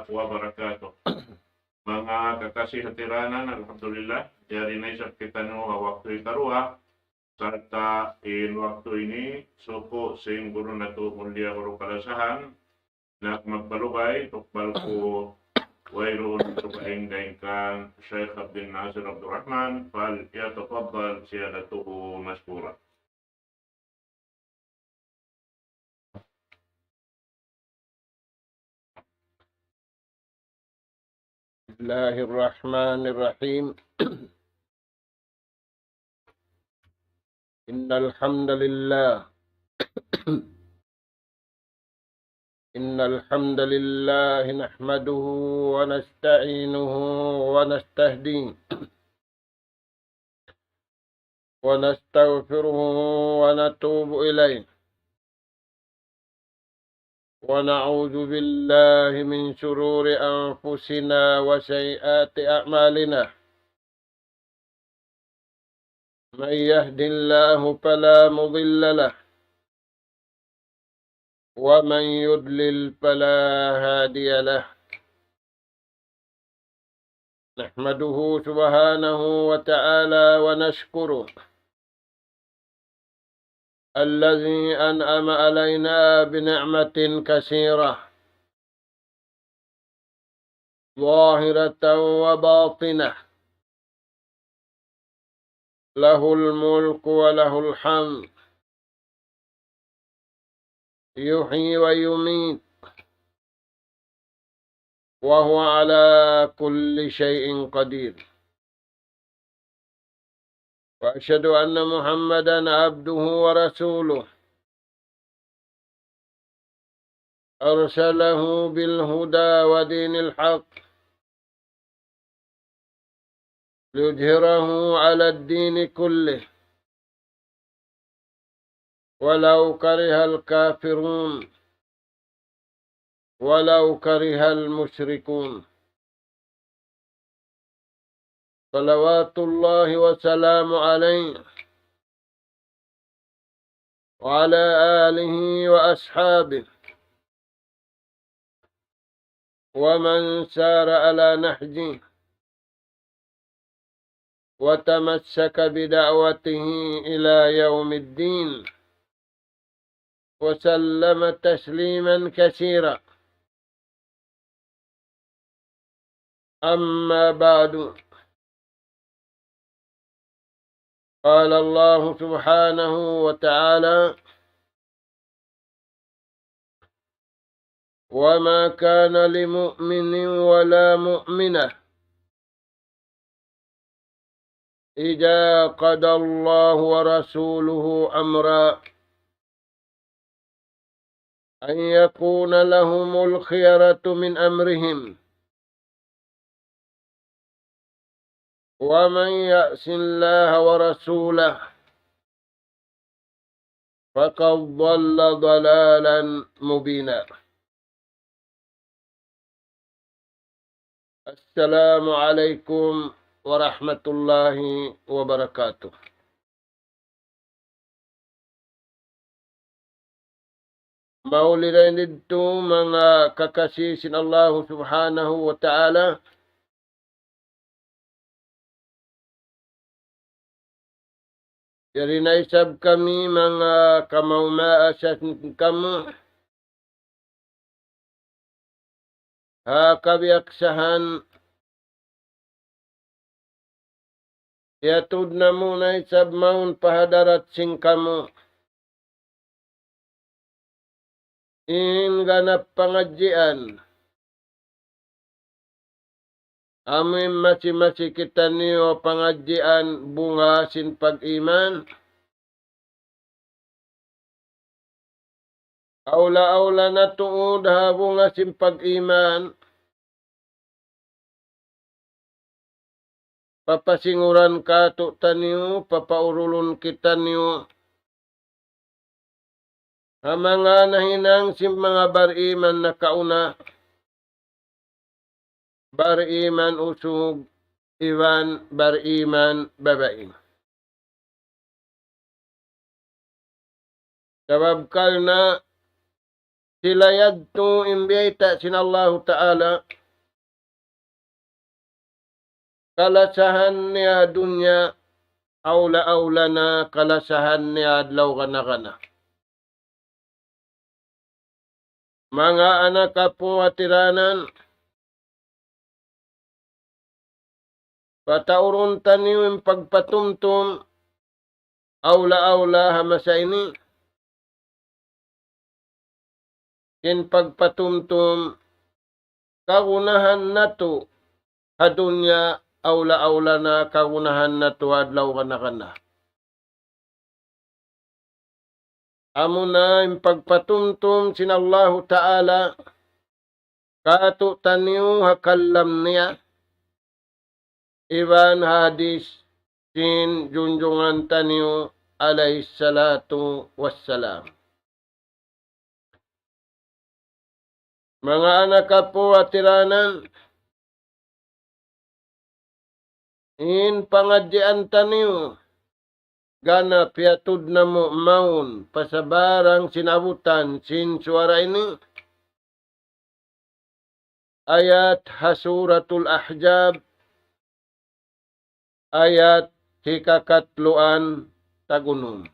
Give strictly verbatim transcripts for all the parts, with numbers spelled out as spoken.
وبركاته. Manga kakasi hatiranan, alhamdulillah, yari na isab kitaniyu ha waktu hikaruwa, sarta' in waktu ini, suku' sin guru natu' mulia guru kalasahan, na magbalugay, tukbal ku wayruun tukaing dayn kan Sheikh Abdul Nasir Abdul Rahman, فليتفضل سيادته مشكورا. بسم الله الرحمن الرحيم. إن الحمد لله، إن الحمد لله نحمده ونستعينه ونستهديه ونستغفره ونتوب إليه، ونعوذ بالله من شرور أنفسنا وسيئات أعمالنا. من يهد الله فلا مضل له، ومن يضلل فلا هادي له. نحمده سبحانه وتعالى ونشكره الذي أنعم علينا بنعمة كثيرة ظاهرة وباطنة، له الملك وله الحمد، يحيي ويميت، وهو على كل شيء قدير. وأشهد أن محمدا عبده ورسوله، أرسله بالهدى ودين الحق ليظهره على الدين كله ولو كره الكافرون، ولو كره المشركون. صلوات الله وسلامه عليه وعلى آله وأصحابه ومن سار على نهجه وتمسك بدعوته إلى يوم الدين، وسلم تسليما كثيرا. أما بعد، قال الله سبحانه وتعالى: وما كان لمؤمن ولا مؤمنة إذا قضى الله ورسوله أمرا أن يكون لهم الخيرة من أمرهم، ومن يعص الله ورسوله فقد ضل ضلالا مبينا. السلام عليكم ورحمة الله وبركاته. Mauli dayn didtu manga kakasi sin Allahu Subhanahu wa Ta'ala. Yari na isab kami manga kamaumaasa sin kamu. Ha kabiyaksahan, iyatud namu' na isab mawn pa hadarat sin kamu in ganap pangadjian. Amu in masi-masi kitaniyu pangadjian bunga sin pag-iman. Awla-awla na tuud ha bunga sin pag-iman. Papasinguran kātu'niyu, papaurulun kitaniyu ha manga nahinang sin manga bariman nakauna, bariman usug iban bariman babai. Sabab karna' sila yadtu in biyayta' sin Allahu Ta'ala, kalasahan niya dunya, awla-awla na kalasahan niya adlaw kana-kana. Manga anak apu' ha tiranan, pataurun taniyu in pagpatumtum, awla-awla ha masa ini, in pagpatumtum kagunahan natu' ha dunya, awla-awla na kagunahan natu' adlaw kana-kana. Amuna in pagpatumtum sin Allahu Ta'ala kātu'niyu ha kalam niya, iban hadis sin junjungan taniyu alayhi salatu wassalam. Manga anak apu' ha tiranan, in pangadjian taniyu, gana piyatud namu' mawn pa sabarang sinabutan sin suwara ini, ayat ha Suratul Ahzab, ayat hikakatluan tag unum.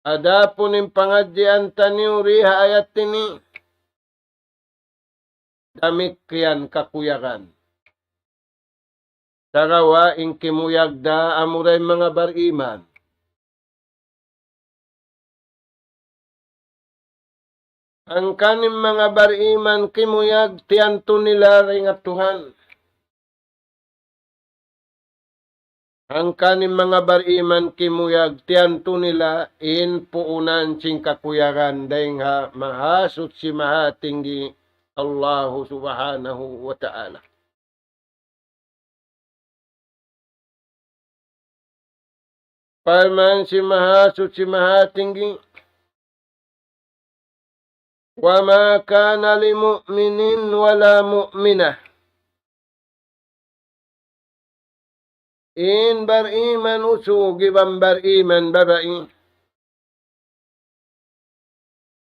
Adapun in pangadjian taniyu di ha ayat ini, damikkiyan kakuyagan. Sagawa' in kimuyag da amura in manga bariman. Hangkan in manga bariman kimuyag tiyantu nila dayn ha Tuhan. Hangkan in manga bariman kimuyag tiyantu nila in puunan sin kakuyagan dayn ha Mahasuchi Mahatinggi Allahu Subhanahu wa Ta'ala. Parman sin Mahasuchi Mahatinggi, وما كان لمؤمن ولا مؤمنة. In bariman usug iban bariman babai,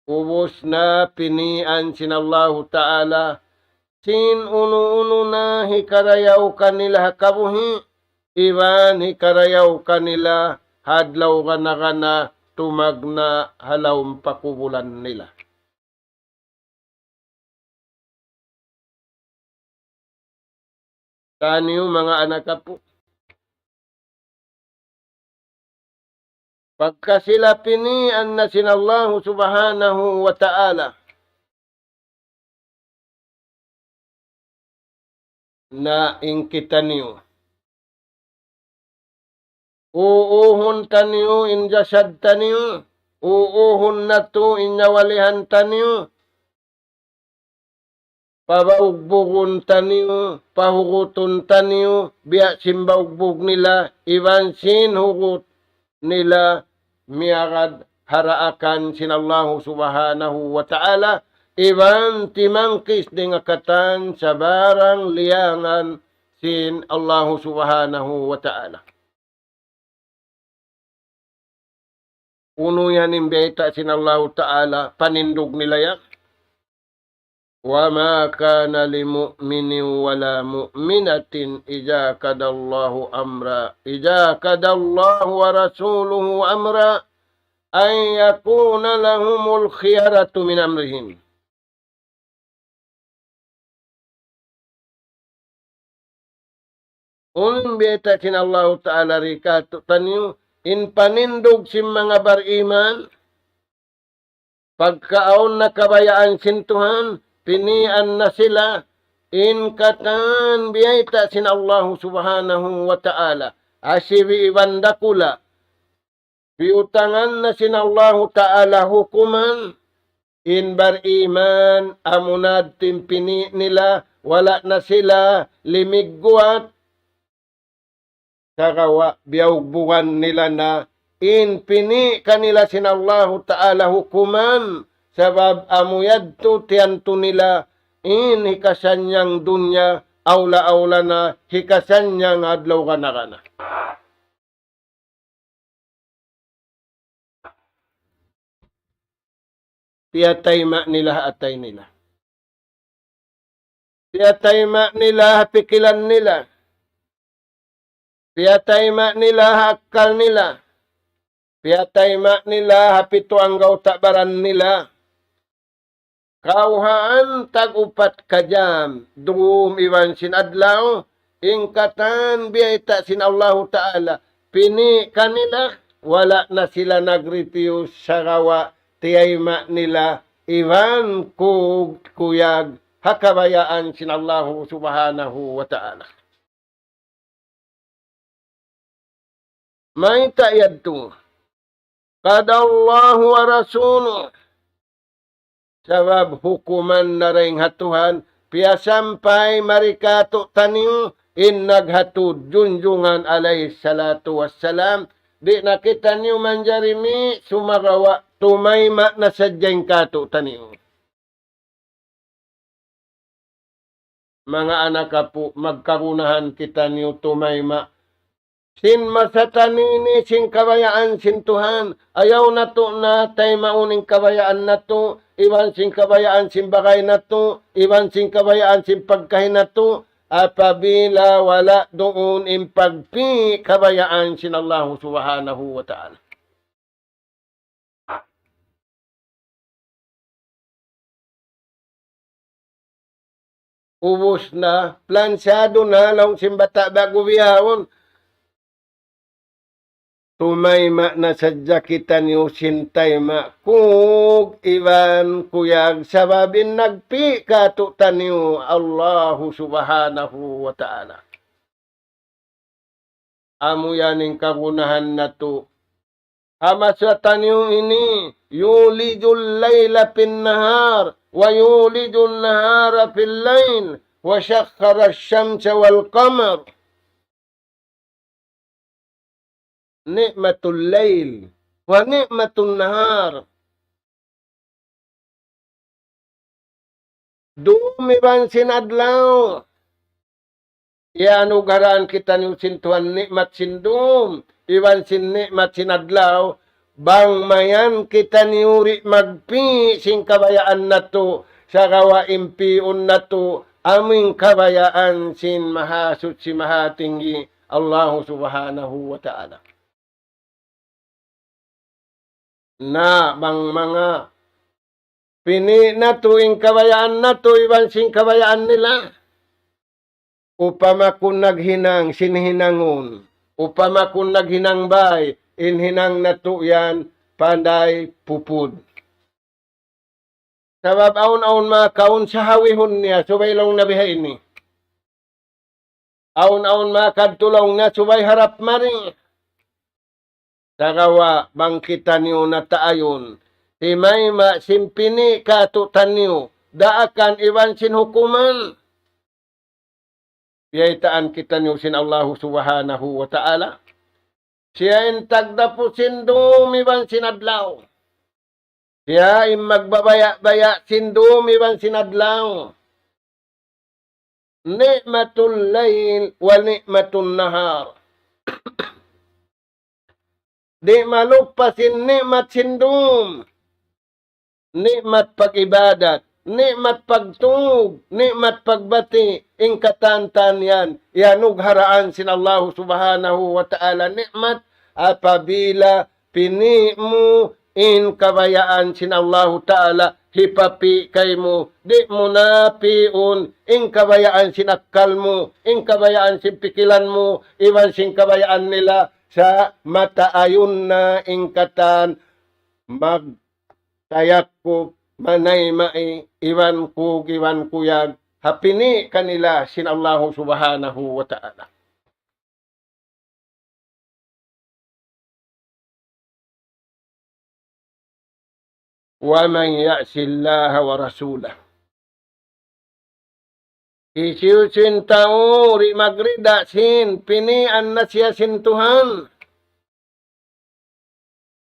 ubus na pinian sin Allahu Ta'ala sin unu-unu na hikarayaw kanila ha kabuhi', iban hikarayaw kanila ha adlaw gana-gana tumagna' ha lawm pakubulan nila. Taniyu manga anak apu'. Pagka sila pinian na sin Allahu Subhanahu wa Ta'ala, na in kitaniyu, uuhun taniyu in jasad taniyu, uuhun natu' in nyawalihan taniyu, pabaugbugun taniyu, pahugutun taniyu, biya' sin baugbug nila, iban sin hugut nila miyagad ha daakan sin Allahu Subhanahu wa Ta'ala, iban timangkis dayn ha katan sabarang liyangan sin Allahu Subhanahu wa Ta'ala. Unu yan in bayta' sin Allahu Ta'ala, panindug nila yan. وما كان لمؤمن ولا مؤمنة إذا قضى الله أمرا، إذا قضى الله ورسوله أمرا أن يكون لهم الخيرة من أمرهم. Unu in bayta' sin Allahu Ta'ala di kātu'niyu, in panindug sin manga bariman, pagka awn na kabayaan sin Tuhan, pinian na sila, in katan biyayta' sin Allahu Subhanahu wa Ta'ala, asibi' iban dakula', biyutangan na sin Allahu Ta'ala hukuman, in bariman, amuna in pini' nila, wala' na sila limigguwat, sagawa' biyaugbugan nila na in pini' kanila sin Allahu Ta'ala hukuman, sabab amu yadtu tiyantu nila in hikasannyang dunya, awla-awla na hikasannyang adlaw gana-gana. piyatayma' nila ha atay nila. Piyatayma' nila ha pikilan nila. Piyatayma' nila ha akkal nila. Piyatayma' nila ha pitu anggawta' baran nila. Kawhaan tag-upat ka jam, dum iban sin adlaw, in katan biyayta' sin Allahu Ta'ala, pini' kanila, wala' na sila nag-refuse sagawa' tiyayma' nila iban kug kuyag ha kabayaan sin Allahu Subhanahu wa Ta'ala. Mayta' yadtu? قضى الله ورسوله. Sabab hukuman na dayn ha Tuhan, piyasampay mari kātu'niyu in naghatud, junjungan alayhi salatu wassalam, di' na kitaniyu manjari mi' sumagawa' tumayma' na sadja in kātu'niyu. Manga anak apu', magkagunahan kitaniyu tumayma' sin masa taniyu ini sin kabayaan sin Tuhan. Ayaw natu' na taymaun in kabayaan natu', iban sin kabayaan sin bagay natu', iban sin kabayaan sin pagkahi natu', apabila wala' duun in pagpi' kabayaan sin Allahu Subhanahu wa Ta'ala. Ubus na, plansyadu na, laung sin bata' ba'gu bihaun. Tumayma' na sadja kitaniyu sin tayma' kug iban kuyag, sabab in nagpi' kātu'niyu Allahu Subhanahu wa Ta'ala. Amu yan in kagunahan natu'. Ha masa taniyu ini, يولج الليل في النهار ويولج النهار في الليل وسخر الشمس والقمر. نعمة الليل ونعمة النهار. Dum iban sin adlaw. Iyanugharaan kitaniyu sin Tuhan ni'mat sin dum, iban sin ni'mat sin adlaw, bang mayan kitaniyu di' magpi' sin kabayaan natu', sagawa' in pi'un natu', amu in kabayaan sin Mahasuchi Mahatinggi, Allahu Subhanahu wa Ta'ala. Na, bang manga pini' natu' in kabayaan natu' iban sin kabayaan nila. Upama kunu' naghinang sin hinangun. Upama kunu' naghinang bay, in hinang natu' yan panday pupud. Sabab awn-awn makakaun sa hawihun niya, subay laung niya biha ini. Awn-awn makakadtu laung niya, subay harap mari. Sagawa' bang kitaniyu nataayun, timayma' sin pini' kātu'niyu, daakan iban sin hukuman. Biyaytaan kitaniyu sin Allahu Subhanahu wa Ta'ala. Siya in tagdapu sin dum iban sin adlaw. Siya in magbabaya'-baya' sin dum iban sin adlaw. نعمة الليل ونعمة النهار. Di' malupa sin ni'mat sin dum. Ni'mat pag-ibadat, ni'mat pagtug, ni'mat pagbati', in katan-katan yan, iyanugharaan sin Allahu Subhanahu wa Ta'ala ni'mat, apabila pini' mu in kabayaan sin Allahu Ta'ala hipapi' kaymu, di' mu na pi'un in kabayaan sin akkal mu, in kabayaan sin pikilan mu, iban sin kabayaan nila, sa' mataayun na in katan mag- tayakkub, manayma' iban kug iban kuyag, ha pini' kanila sin Allahu Subhanahu wa Ta'ala. ومن يعص الله ورسوله. Hisiyu-siyu in tau di' magrida sin pinian na siya sin Tuhan.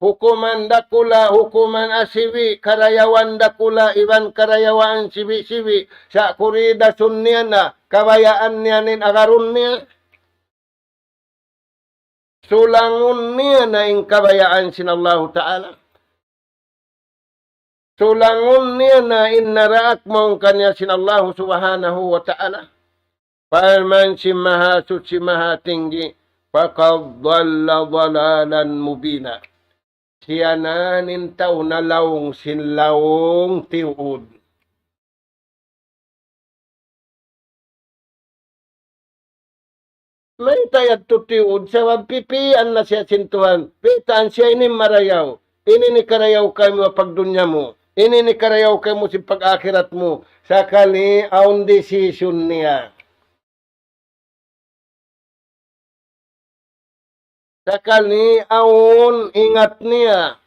Hukuman dakula', hukuman asibi', karayawan dakula', iban karayawaan sibi'-sibi', sa' kuridasun niya na, kabayaan niya in agarun niya. Sulangun niya na in kabayaan sin Allahu Ta'ala. Sulangun niya na in naraak mawn kaniya sin Allahu Subhanahu wa Ta'ala. Parman sin Mahasuchi Mahatinggi, فقد ضل ضلالا مبينا. Siya na in tau nalaung sin laung tiyuud. Mayta' yadtu tiyuud, sabab pipian na siya sin Tuhan. Pitaan siya ini marayaw. Ini in karayaw kaymu ha pagdunya mu. Ini in karayaw kaymu sin pag-akhirat mu. Sakali awn decision niya. Sakali awn ingat niya.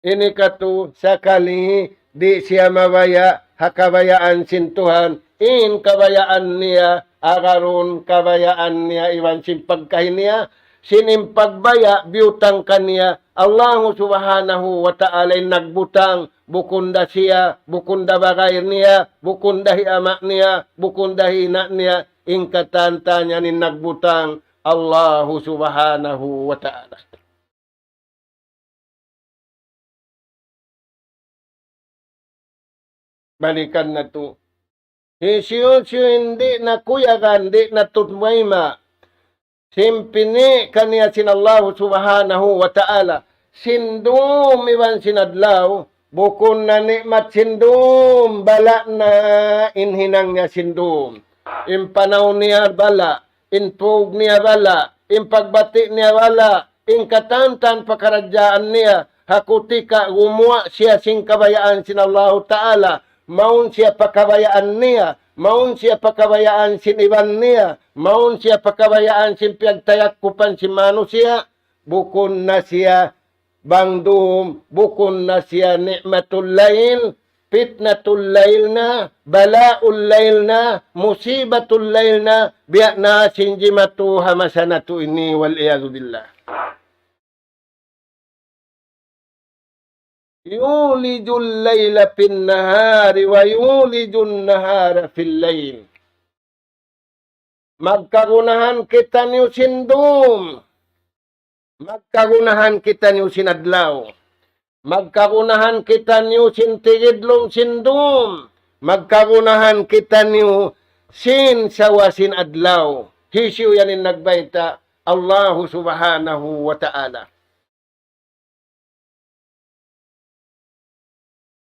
Ini katu' sakali di' siya mabaya' ha kabayaan sin Tuhan. In kabayaan niya, agarun kabayaan niya iban sin pagkahi niya, sin in pagbaya' biyutang kaniya, Allahu Subhanahu wa Ta'ala in nagbutang, bukun da siya, bukun da bagay niya, bukun da hi ama' niya, bukun da hi ina' niya, in katan-katan niya in nagbutang, Allahu Subhanahu wa Ta'ala. Balikan natu'. Hisiyu-siyu in di' na kuyagan, di' na tumayma'. Sin pini' kaniya sin Allahu Subhanahu wa Ta'ala. Sin dum iban sin adlaw, bukun na ni'mat sin dum, bala' na in hinang niya sin dum. In panaw niya bala', in tug niya bala', in pagbati' niya bala', in katan-katan pakaradjaan niya, ha kutika gumuwa' siya sin kabayaan sin Allahu Ta'ala, mawn siya pa kabayaan niya, mawn siya pa kabayaan sin iban niya, mawn siya pa kabayaan sin piyagtayakkupan sin manusiya', bukun na siya bang dum, bukun na siya ni'matul layl, fitnatul layl na, bala'ul layl na, musibatul layl na, biya' na sin jimatu ha masa natu' ini, والعياذ بالله. يولج الليل في النهار ويولج النهار في الليل. Magkagunahan kitaniyu sin dum. Magkagunahan kitaniyu sin adlaw. Magkagunahan kitaniyu sin tigidlum sin dum. Magkagunahan kitaniyu sin sawa sin adlaw. Hisiyu yan in nagbayta'? Allahu Subhanahu wa Ta'ala.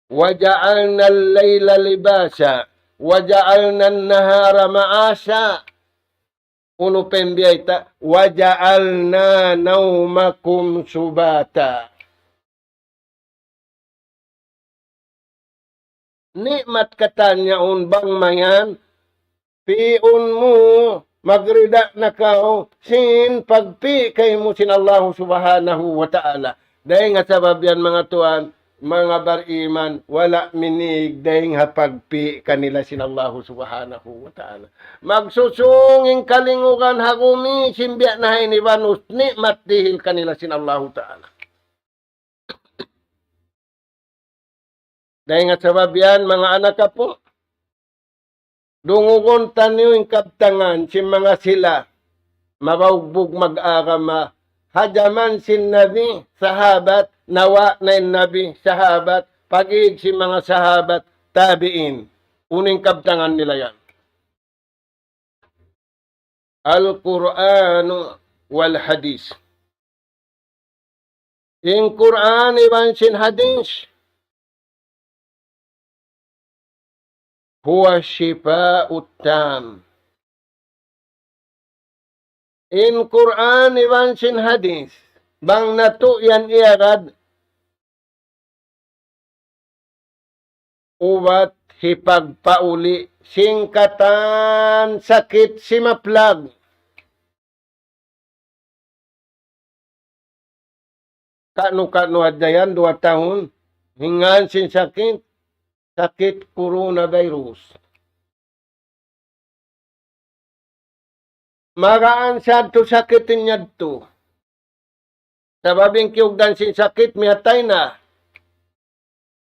وجعلنا الليل لباسا وجعلنا النهار معاشا. Unu pa in biyayta', وجعلنا نومكم سباتا. Ni'mat katan yaun bang mayan, pi'un mu, magrida na kaw, sin pagpi' kaymu sin Allahu Subhanahu wa Ta'ala. Dayn ha sabab yan, manga tuwan, manga bariman, wala' minīg dayn ha pagpi' kanila sin Allahu Subhanahu wa Ta'ala. Magsusung in kalingugan ha gumi, sin biya' na ha ini banus, ni'mat dihil kanila sin Allahu Ta'ala. Dayn ha sabab yan, manga anak apu', dungugun taniyu in kabtangan sin manga sila mabaugbug mag-agama, ha jaman sin Nabi, sahabat, nawa' na in Nabi, sahabat, pag-ig sin manga sahabat, tabi'in. Unu in kabtangan nila yan? Al-Qur'an wal Hadith. In Qur'an iban sin Hadith, هو الشفاء التام. In Qur'an iban sin Hadith, bang natu' yan iyagad, ubat hipagpauli' sin katan sakit simaplag. Ka'nu-ka'nu hadja yan, duwa tahun, hingan sin sakit, sakit coronavirus. Magaan sadtu sakit in yadtu. Sabab in kiyugdan sin sakit, miyatay na.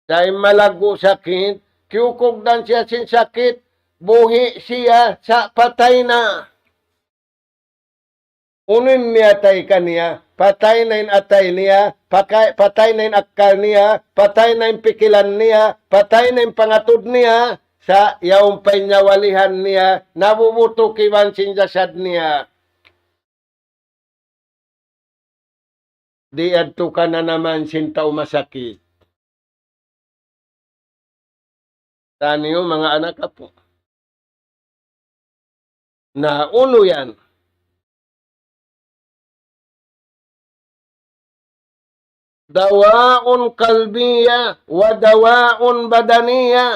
Sa' in malaggu' sakit, kiyukugdan siya sin sakit, buhi' siya, sa' patay na. Unu in miyatay kaniya? Patay na in atay niya, paka-, patay na in akkal niya, patay na in pikilan niya, patay na in pangatud niya, sa' yaun pa in nyawalihan niya, nabubutuk iban sin jasad niya. Di' yadtu kananaman sin tau masakit. Taniyu manga anak apu'. Na unu yan? دواء قلبية ودواء بدنية.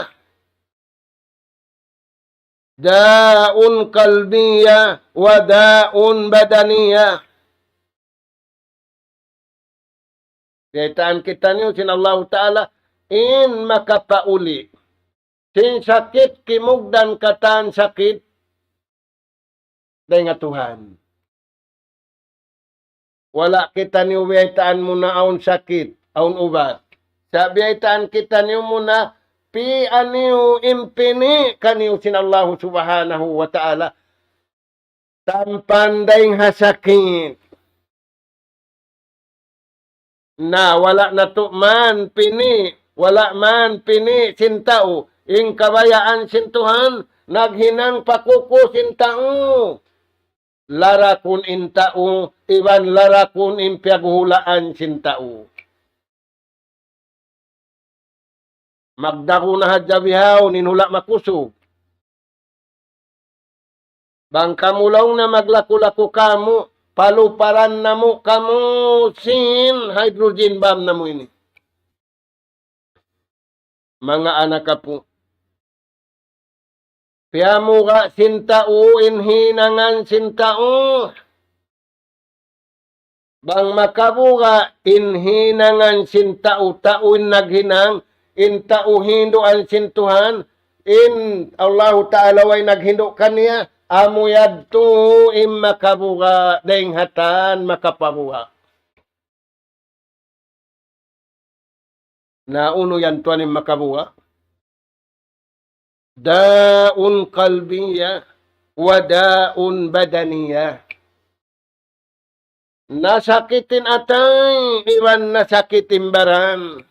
داء قلبية وداء بدنية. Biyaytaan kitaniyu sin Allahu Ta'ala in makapauli' sin sakit, kimugdan katan sakit dayn ha Tuhan. Wala' kitaniyu biyaytaan muna awn sakit, awn ubat. Sa' biyaytaan kitaniyu muna, pi'aniyu in pini' kaniyu sin Allahu Subhanahu wa Ta'ala. Tampan dayn ha sakit. Na, wala' natu' man pini', wala' man pini' sin tau. In kabayaan sin Tuhan, naghinang pakuku sin tau. Larakun in tau, iban larakun in piyaghulaan sin tau. Magdagu na hadja bihaun in hula' makusug. Bang kamu laung na maglaku-laku kamu, paluparan namu' kamu sin hydrogen bomb namu' ini. Manga anak apu'. Piyamuga' sin tau in hinangan sin tau. Bang makabuga' in hinangan sin tau, tau in naghinang, in tau hinduan sin Tuhan, in Allahu Ta'ala way naghindu' kaniya, amu yadtu in makabuga' dayn ha tan makapabuga'. Na unu yan tuwan in makabuga'? داء قلبية وداء بدنية. Nasakit in atay, iban nasakit in baran.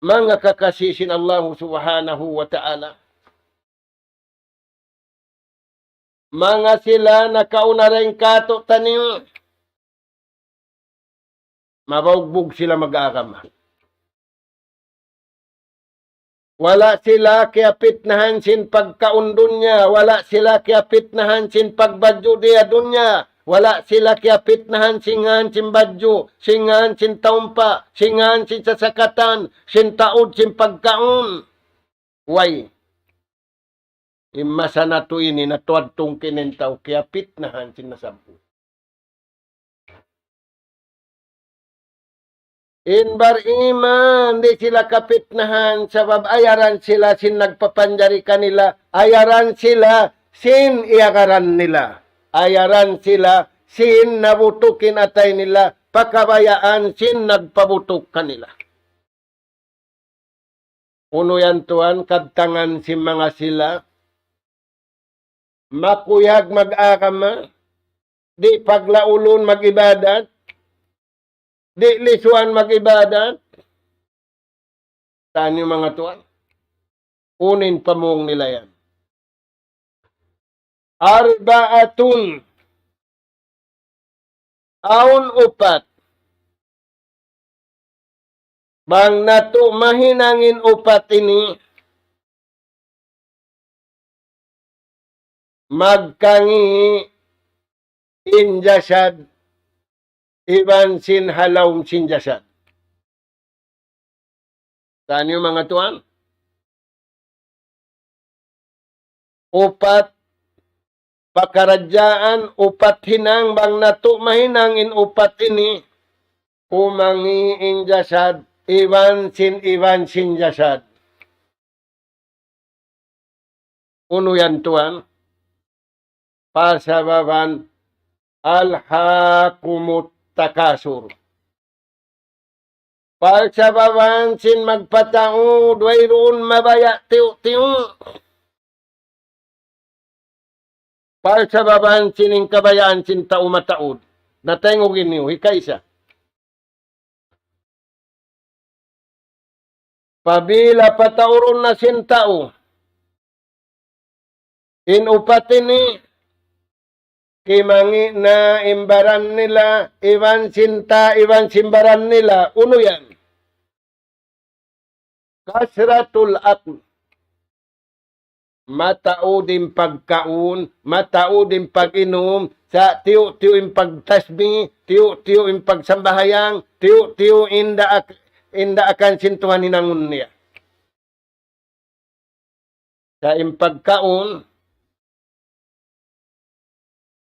Manga kakasi sin Allahu Subhanahu wa Ta'ala. Manga sila nakauna dayn kātu'niyu. Mabaugbug sila mag-agama. Wala' sila kiyapitnahan sin pagkaun dunya, wala' sila kiyapitnahan sin pagbadju' di ha dunya, wala' sila kiyapitnahan sin ngān sin badju', sin ngān sin taumpa', sin ngān sin sasakatan, sin taud sin pagkaun. Way. In masa natu' ini natuad tungkinin tau kiyapitnahan sin nasabbut. In bariman di' sila kapitnahan sabab ayaran sila sin nagpapanjari kanila, ayaran sila sin iyagaran nila, ayaran sila sin nabutuk in atay nila, pakabayaan sin nagpabutuk kanila. Unu yan tuwan, kabtangan sin manga sila. Makuyag mag-agama, di' paglaulun mag-ibadat, di' lisuan mag-ibadat. Taniyu manga tuwan. Unu in pamung nila yan? Arba'atun. Awn upat. Bang natu' mahinang in upat ini, magkangi' in jasad iban sin ha lawm sin jasad. Taniyu manga tuwan. Upat pakaradjaan, upat hinang, bang natu' mahinang in upat ini, kumangi' in jasad iban sin, iban sin jasad. Unu yan tuwan? Pasababan ألهاكم التكاثر. Pasababan sin magpataud, wayruun mabaya' tiyu'-tiyu'. Parsababan sin in kabayaan sin tau mataud. Na taymanghud niyu, hikaisa. Apabila pataurun na sin tau in upat ini, kimangi' na in baran nila, iban sin ta, iban sin baran nila, unu yan? Kasratul akl. Mataud in pagkaun, mataud in pag-inum, sa' tiyu'-tiyu' in pagtasbih, tiyu'-tiyu' in pagsambahayang, tiyu'-tiyu' in daak-, in daakan sin Tuhan hinangun niya. Sa' in pagkaun,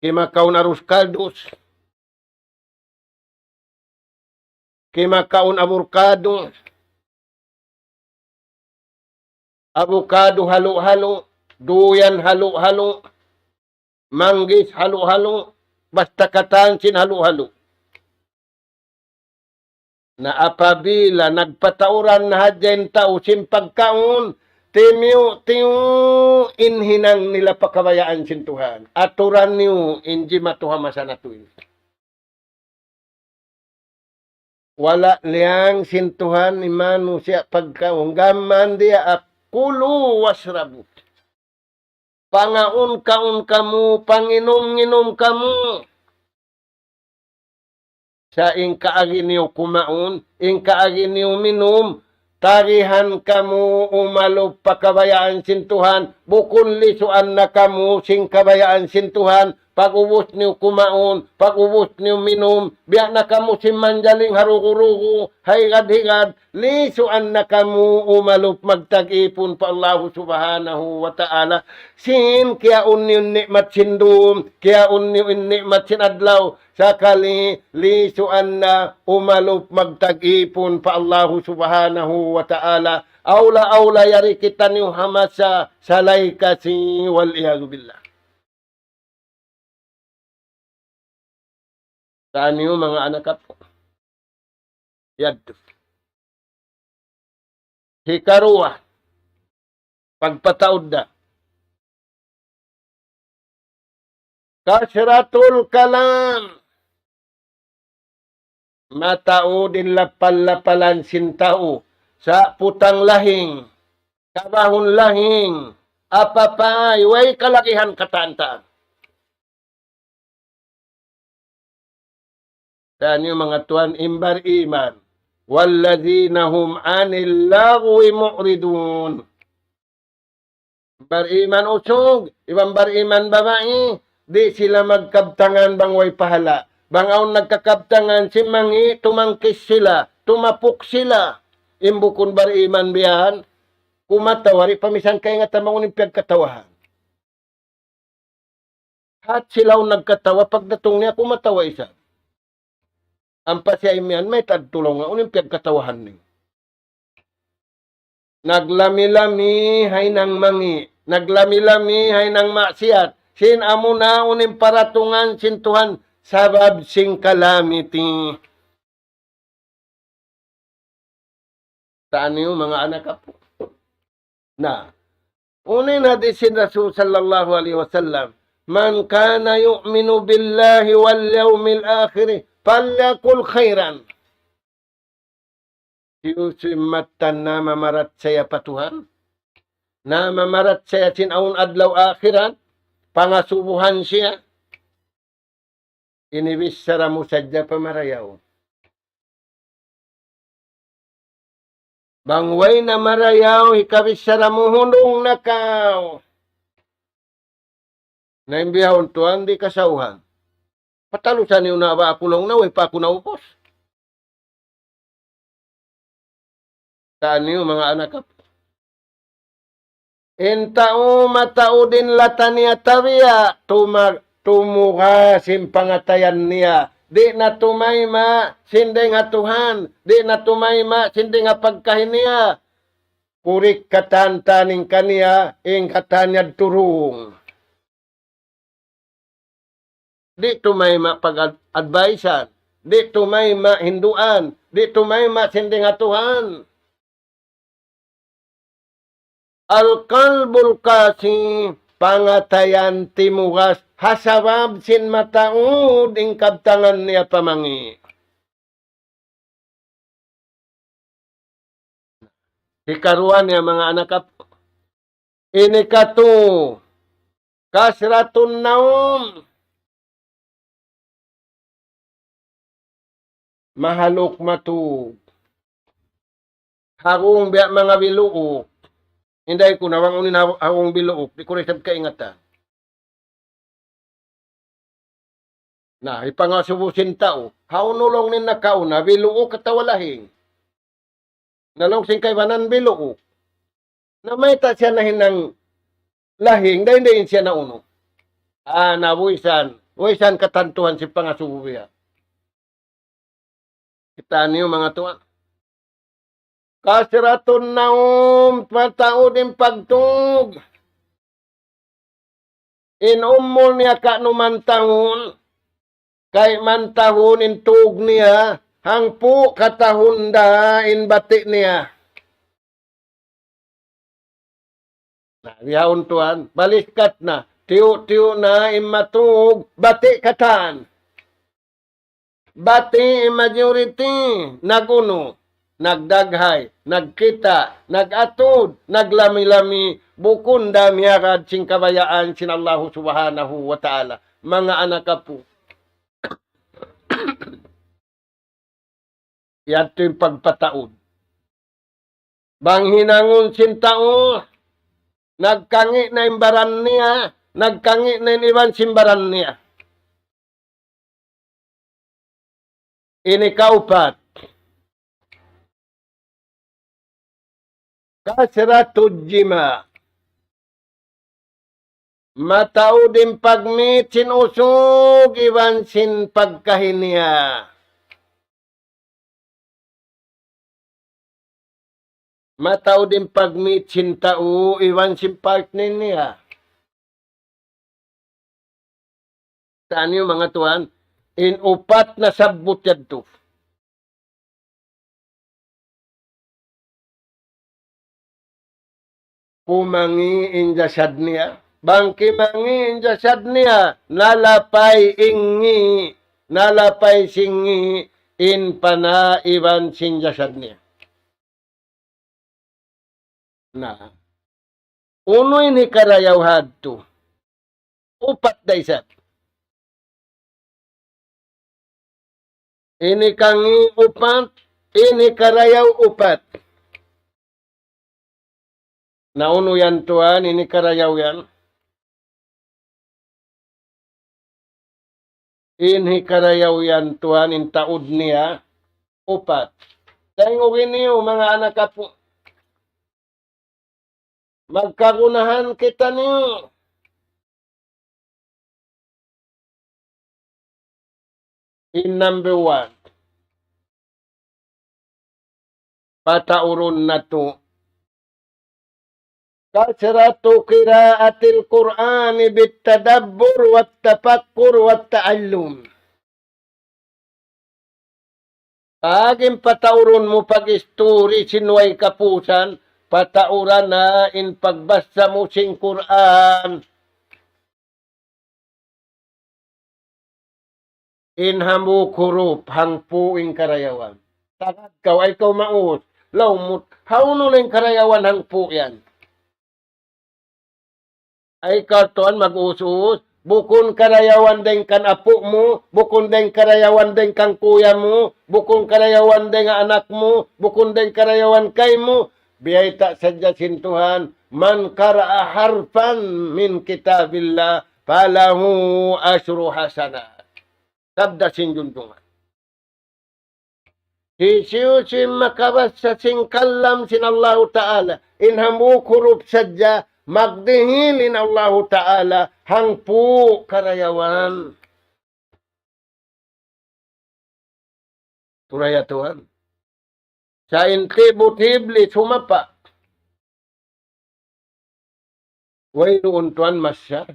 kimakaun arus kaldus, kimakaun abukadu, abukadu halu-halu, duyan halu-halu, manggis halu-halu, basta katan sin halu-halu. Na apabila nagpatauran na hadja in tau sin pagkaun, timiyu'-tiyu' in hinang nila pa kabayaan sin Tuhan. Aturan niyu in jimatu ha masa natu' ini. Wala' liyang sin Tuhan in manusiya' pagkaun. Gam mayan diyaak, kulu washrabu. Pangaun-kaun kamu, panginum-nginum kamu. Sa' in kaagi niyu kumaun, in kaagi niyu minum, tagihan kamu umalup pa kabayaan sin Tuhan, bukun lisuan na kamu sin kabayaan sin Tuhan, pag-ubus niyu kumaun, pag-ubus niyu minum, biya' na kamu sin manjaling ha rugu-rugu, ha higad-higad, lisuan na kamu umalup magtag-ipun pa Allahu Subhanahu wa Ta'ala. Sin kiyaun niyu in ni'mat sin dum, kiyaun niyu in ni'mat sin adlaw, sakali lisuan na umalup magtag-ipun pa Allahu Subhanahu wa Ta'ala. Awla-awla yari kitaniyu ha masa salay kasi, wal iyadhu billah. Taniyu manga anak aku. Yadtu. Hikaruwa, pagpataud da. Kasratul kalam. Mataud in lapal-lapalan sin tau. Sa' putang lahing, kabahun lahing, apapay, way kalagihan katan-katan. Taniyu manga tuwan, in bariman. والذين هم عن اللغو معرضون. Bariman usug, iban bariman babai, di' sila magkabtangan bang way pahala'. Bang awn nagkakabtangan, simangi', tumangkis sila, tumapuk sila. In bukun bariman biya' yan, kumatawa, di' pa misan kaingatan bang unu in piyagkatawahan. Hat sila awn nagkatawa, pagdatung niya kumatawa isab. Ampa siya imiyan, mayta' adtu laung niya, unu in piyagkatawahan niyu? Naglami-lami ha hinang mangi', naglami-lami ha hinang maksiyat, sin amuna unu in paratungan sin Tuhan, sabab sin kalamity. Taniyu manga anak aku. Na, unu in hadis sin Rasul sallallahu alayhi wasallam, من كان يؤمن بالله واليوم الآخر فليقل خيرا. Hisiyu-siyu in mattan namamarachaya pa Tuhan, namamarachaya sin awn adlaw akhirat, pangasubuhan siya, ini bichara mu sadja pa marayaw. Bang way na marayaw, hikabichara mu hundung na kaw. Na in bihaun tuwan di' kasawhan. Patalusan niyu na ba aku laung niya, way pa aku naubus. Taniyu manga anak aku. In tau mataud in lata niya tabiya', tuma-, tumuga sin pangatayan niya. Di' na tumayma' sin dayn ha Tuhan, di' na tumayma' sin dayn ha pagkahi niya. Kurik katan-katan in kaniya, in katan niya turung. Di' tumayma' pag-ad-, advisean. Di' tumayma' hinduan. Di' tumayma' sin dayn ha Tuhan. القلب القاسي pangatayan timugas, ha sabab sin mataud in kabtangan niya pa mangi'. Hikaruwa niya, manga anak apu'. Ini katu, kasratun naum. Mahaluk matug. Harung biya' manga biluuk. Inday ku na bang unu in ha-, harung biluuk. Di' ku na isab kaingatan. Na, hipangasubu sin tau. Hawnu laung niya nakauna, biluuk atawa lahing? Na laung sin kaibanan biluuk. Na mayta' siya nahinang lahing, dayn-dayn siya naunu. Ah, na buwisan. Buwisan katantuhan sin pangasubu biya'. Kita' niyu manga tuwan. Kasratun naum, mataud in pagtug. In umul niya ka'numan tahun, kayman tahun in tug niya, hangpu' katahun da in bati' niya. Na, bihaun tuwan, baliskat na, tiyu'-tiyu' na in matug, bati' katan. Bati' in majority, nag-unu, nagdaghay, nagkita', nag-atud, naglami-lami, bukun da miyagad sin kabayaan sin Allahu Subhanahu wa Ta'ala. Manga anak apu'. Yadtu in pagpataud. Bang hinangun sin tau, nagkangi' na in baran niya, nagkangi' na in iban sin baran niya. Ini kaupat. Kasratul jima'. Mataud in pagmit sin usug iban sin pagkahi niya. Mataud in pagmit sin tau iban sin partner niya. Taniyu manga tuwan, in upat nasabbut yadtu. Kumangi' in jasad niya. Bang kimangi' in jasad niya, nalapay in ngi', nalapay sin ngi' in pana iban sin jasad niya. Na. Unu in hikarayaw hadtu? Upat da isab. Ini kangi' upat, ini karayaw upat. Na unu yan tuwan, ini karayaw yan. In hikarayaw yan tuwan, in taud niya, upat. Dayn ugin niyu, manga anak apu'. Magkagunahan kitaniyu. In number one. Pataurun natu'. كثرة قراءة القرآن بالتدبر والتفكر والتعلم. Agi in pataurun mu pag-isturi sin way kapusan, patauran na in pagbasa mu sin Qur'an. In hambuuk hurup, hangpu' in karayawan. Tagad kaw, ay kaw maus. Laung mu, hawnu na in karayawan hangpu' yan? Ay kaw tuwan mag-us-us, bukun karayawan dayn kan apu' mu, bukun dayn karayawan dayn kan kuya mu, bukun karayawan dayn anak mu, bukun dayn karayawan kaymu, biyayta' sadja sin Tuhan, من قرأ حرفا من كتاب الله فله عشر حسنات. Sabda sin Junjungan. Hisiyu-siyu in makabasa sin kalam sin Allahu Ta'ala, in hambuuk hurup sadja, magdihil in Allahu Ta'ala, hangpu' karayawan. Turaya tuwan. Sa' in tibut hibli sumapa'. Wayruun tuwan masa.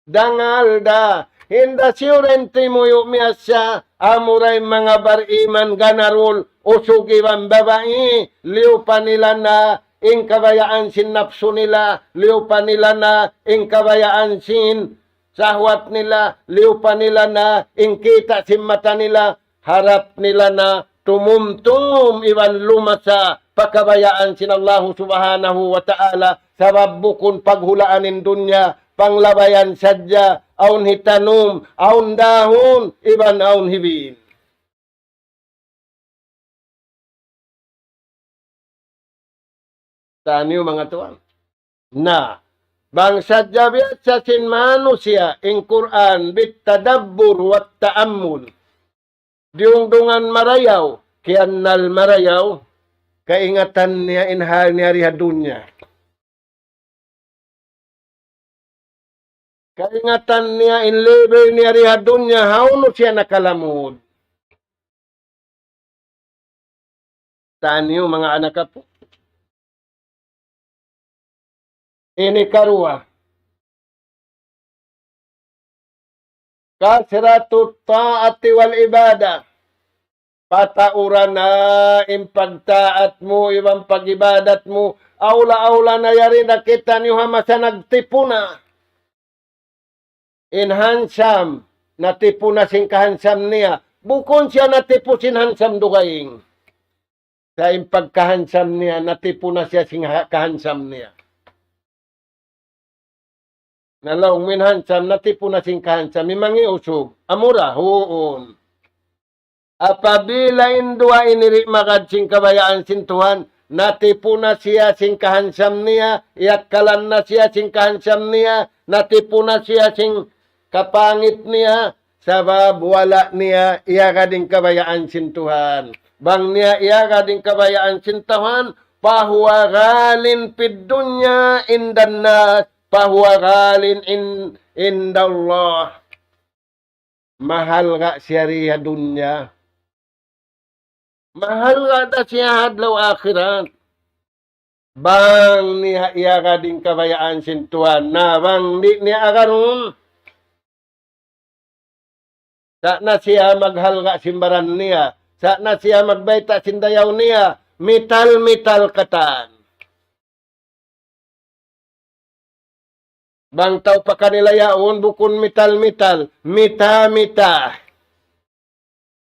Dangal da. Hinda siyu ra in timuyu' miyasa. Amura in manga bariman ganarul. Usug iban babai. Liyupa nila na in kabayaan sin napsu nila, liyupa nila na, in kabayaan sin sahwat nila, liyupa nila na, in kita' sin mata nila, harap nila na tumumtum iban lumasa pa kabayaan sin Allahu Subhanahu wa Ta'ala, sabab bukun paghulaan in dunya, panglabayan sadja, awn hitanum, awn dahun, iban awn hibin. Taniyu manga tuwan. Na, bang sadja biyasa sin manusiya' in Qur'an bit tadabbur wat ta'ammul. Diyungdungan marayaw, kiyannal marayaw, kaingatan niya in hal niya di ha dunya. Kaingatan niya in level niya di ha dunya, hawnu siya nakalamud. Taniyu manga anak apu'. Ini karuwa. Kasratut ta'ati wal ibadah. Pataura na in pagtaat mu, iban pag-ibadat mu. Awla-awla na yari na kitaniyu ha masa nagtipuna. In handsome, natipu na sin kahandsome niya. Bukun siya natipu sin handsome dugaing. Sa' in pagkahandsome niya, natipu na siya sin ha-, kahandsome niya. Na laung mu in handsome, natipu na sin kahandsome, in mangi' usug. Amura, huun. Apabila in duwa ini di' magad sin kabayaan sin Tuhan, natipu na siya sin kahandsome niya, iyakkalan na siya sin kahandsome niya, natipu na siya sin kapangit niya, sabab wala' niya iyagad in kabayaan sin Tuhan. Bang niya iyagad in kabayaan sin Tuhan, فهو غال في الدنيا عند الناس، فهو غال عند الله. Mahalga' siya di ha dunya. Mahalga' da siya ha adlaw akhirat. Bang niya iyagad in kabayaan sin Tuhan. Na bang di' niya agarun, sa' na siya maghalga' sin baran niya. Sa' na siya magbayta' sin dayaw niya. Mital-mital katan. Bang tau pa kanila yaun, bukun mital-mital, mita-mita.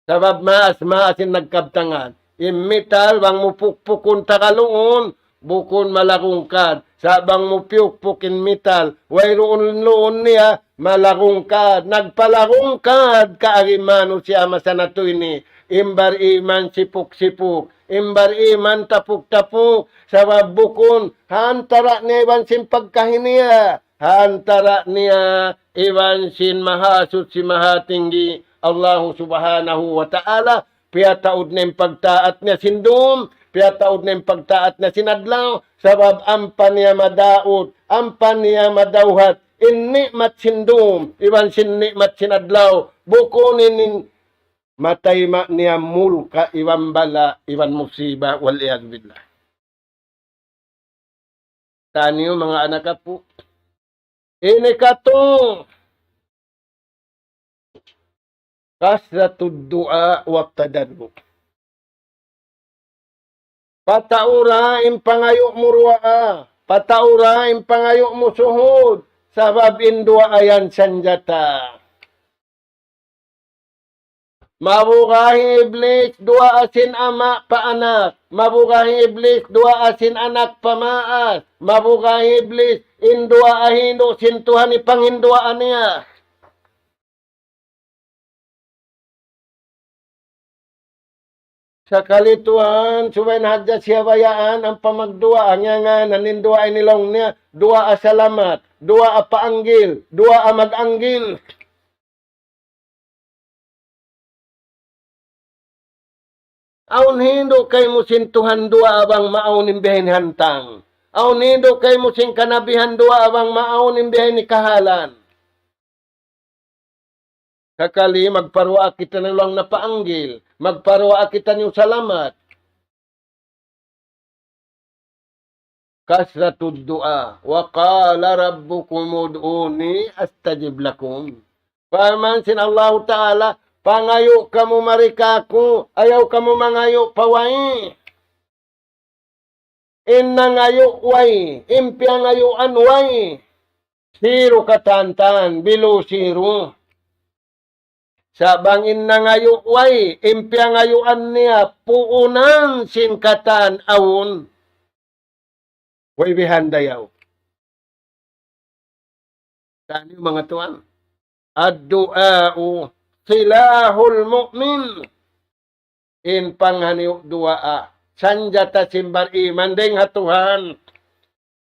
Sabab maas-maas in nagkabtangan. In mital, bang mu pukpukun tagaluun, bukun malagungkad. Sa' bang mu piyukpuk in mital, wayruun luun niya, malagungkad. Nagpalagungkad kaagi manusiya' masa natu' ini. In bar-iman sipuk-sipuk. In bar-iman tapuk-tapuk. Sabab bukun, ha antara' niya iban sin pagkahi niya. Ha antara' niya iban sin Mahasuchi Mahatinggi, Allahu Subhanahu wa Ta'ala, piyataud niya in pagtaat niya sin dum, piyataud niya in pagtaat niya sin adlaw, sabab ampa niya madaud, ampa niya madawhat, in ni'mat sin dum, iban sin ni'mat sin adlaw, bukun in, in matayma' niya mulka' iban bala', iban musiba, wal iyadhu billah. Taniyu manga anak apu'. Ini katu'. كثرة الدعاء والتضرع. Pataura in pangayu' mu duwaa. Pataura in pangayu' mu suhud. Sabab in duwaa yan sanjata. Mabuga' hi Iblis duwaa sin ama' pa anak. Mabuga' hi Iblis duwaa sin anak pa maas. Mabuga' hi Iblis in duwaa hindu' sin Tuhan hipanghinduwaa niya. Sakali tuwan, subay na hadja siya bayaan, ampa magduwaa, ngiyangan, in duwaa ini laung niya, duwaa salamat, duwaa paanggil, duwaa mag-anggil. Awn hindu' kaymu sin Tuhan duwaa bang maawn in bihaini hantang. Awn hindu' kaymu sin kanabihan duwaa bang maawn in bihaini kahalan. Sakali magparuwaa kitaniyu laung na paanggil, magparuwaa kitaniyu salamat. كثرة الدعاء، وقال ربكم ادعوني أستجب لكم. Parman sin Allahu Ta'ala, pangayu' kamu mari kāku', ayaw kamu mangayu' pa way. In nangayu' way, in piyangayuan way, zero katan-katan, below zero. Sa' bang in nangayu' way, in piyangayuan niya, puunan sin katan awn. Way bihan dayaw. Taniyu manga tuwan. الدعاء سلاح المؤمن. In panghaniyu' duwaa, sanjata sin bariman dayn ha Tuhan.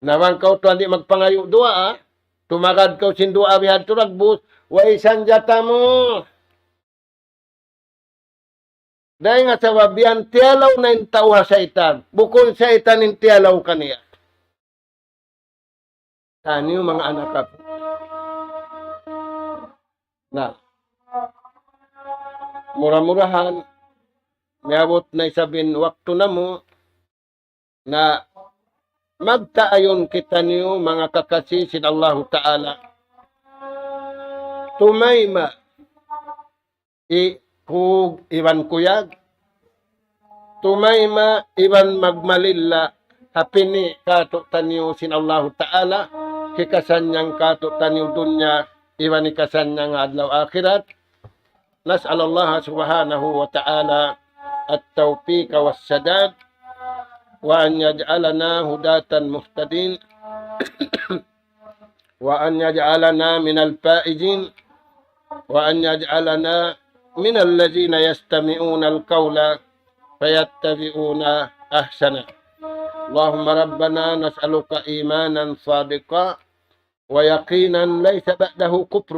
Na bang kaw tuwan di' magpangayu' duwaa, tumagad kaw sin duwaa bihadtu dagbus, way sanjata mu. Dayn ha sabab yan tiyalaw na in tau ha saytan. Bukun saytan in tiyalaw kaniya. Taniyu manga anak aku. Na, mura-murahan, miyabut na isab in waktu namu', na magtaayun kitaniyu manga kakasi sin Allahu Ta'ala. Tumayma' i kug iban kuyag. Tumayma' iban magmalilla ha pini' kātu'niyu sin Allahu Ta'ala, hikasannyang kātu'niyu dunya, iban hikasannyang adlaw akhirat. نسأل الله سبحانه وتعالى التوفيق والسداد، وأن يجعلنا هداة مهتدين، وأن يجعلنا من الفائزين، وأن يجعلنا من الذين يستمعون القول فيتبعون أحسنه. اللهم ربنا نسألك إيمانا صادقا ويقينا ليس بعده كفر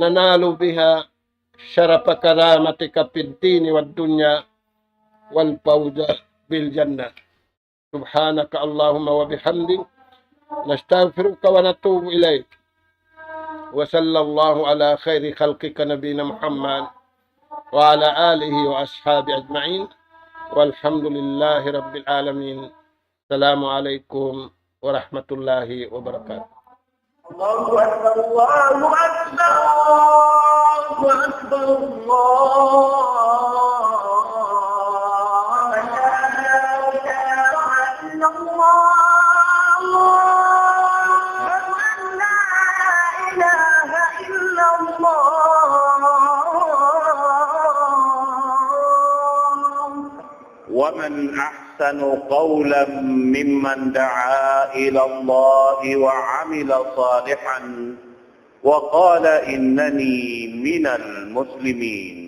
ننال بها شرف كرامتك في الدين والدنيا والفوز بالجنة. سبحانك اللهم وبحمدك، نستغفرك ونتوب إليك. وصلى الله على خير خلقك نبينا محمد وعلى آله وأصحابه أجمعين. والحمد لله رب العالمين. السلام عليكم ورحمة الله وبركاته. الله أكبر، الله أكبر، الله أكبر، الله أكبر. لا إله إلا الله. أشهد أن لا إله إلا الله. ومن أحسن قولا ممن دعا إلى الله وعمل صالحا وقال إنني من المسلمين.